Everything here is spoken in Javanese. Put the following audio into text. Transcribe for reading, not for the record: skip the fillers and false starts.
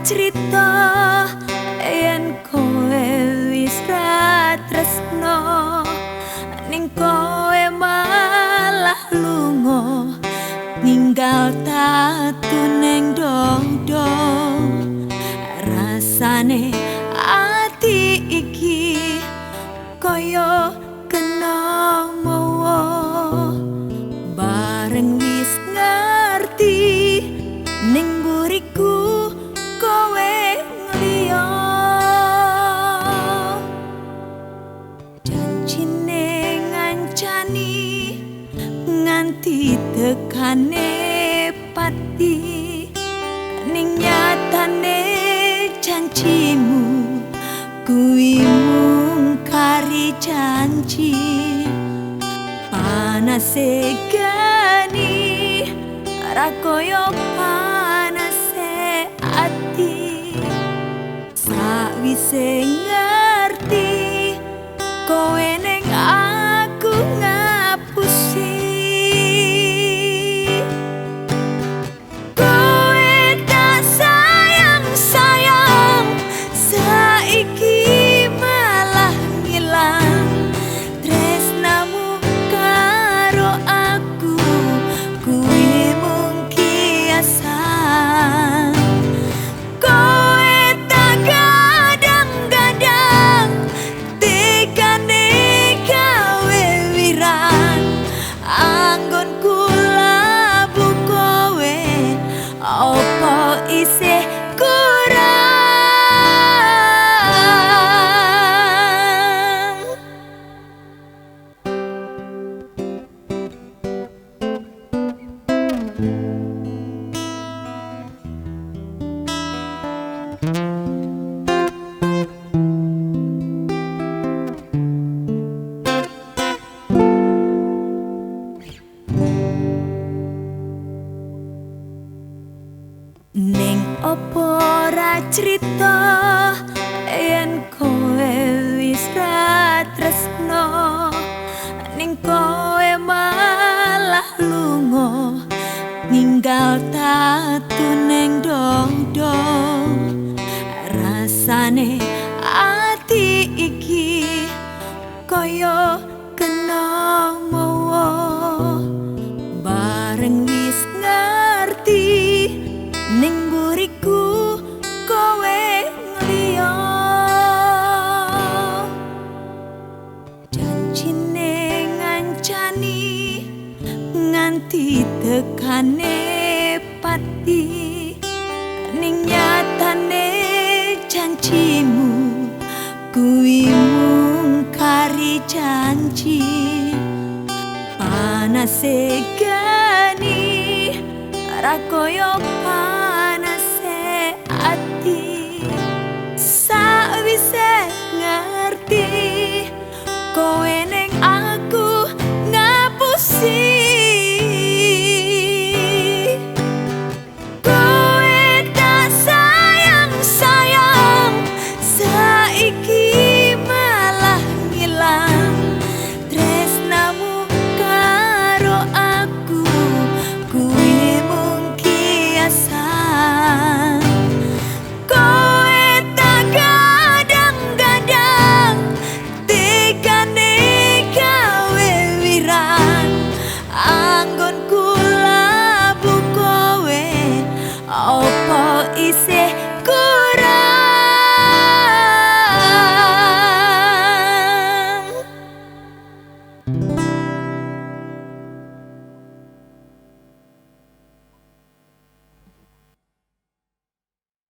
crita yen kowe wis ra tresno, ning kowe malah lunga ninggal tatu ning dodo. Rasane ati iki koyo kena mowo, bareng wis ngerti ning buriku kowe ngliyo. Janjine ngancani nganti tekane pati, ning nyatane janjimu kuwi mung kari janji. Panase geni ra koyo panase ati, sawise ngerti kowe ning aku ngapusi. Kowe tak sayang sayang, saiki malah ngilang. Tresnamu karo aku kuwi mung kiasan. Kowe tak gadang-gadang tekane gawe wirang, anggonku labu kowe opo isih kurang. Ning opo ra crita yen kowe wis ra tresno, ning kowe malah lunga ninggal tatu ning dodo. Rasane ati iki koyo kena mowo, bareng wis ngerti ning buriku kowe ngliyo. Janjine ngancani nganti tekane pati, ning nyatane janjimu kuwi mung kari janji. Panase geni ra koyo panase ati, sawise ngerti kowe ning aku ngapusi. Kowe tak sayang sayang, saiki malah ngilang. Tresnamu karo aku kuwi mung kiasan. Kowe tak gadang-gadang tekane gawe wirang, anggonku labu kowe opo isih kurang.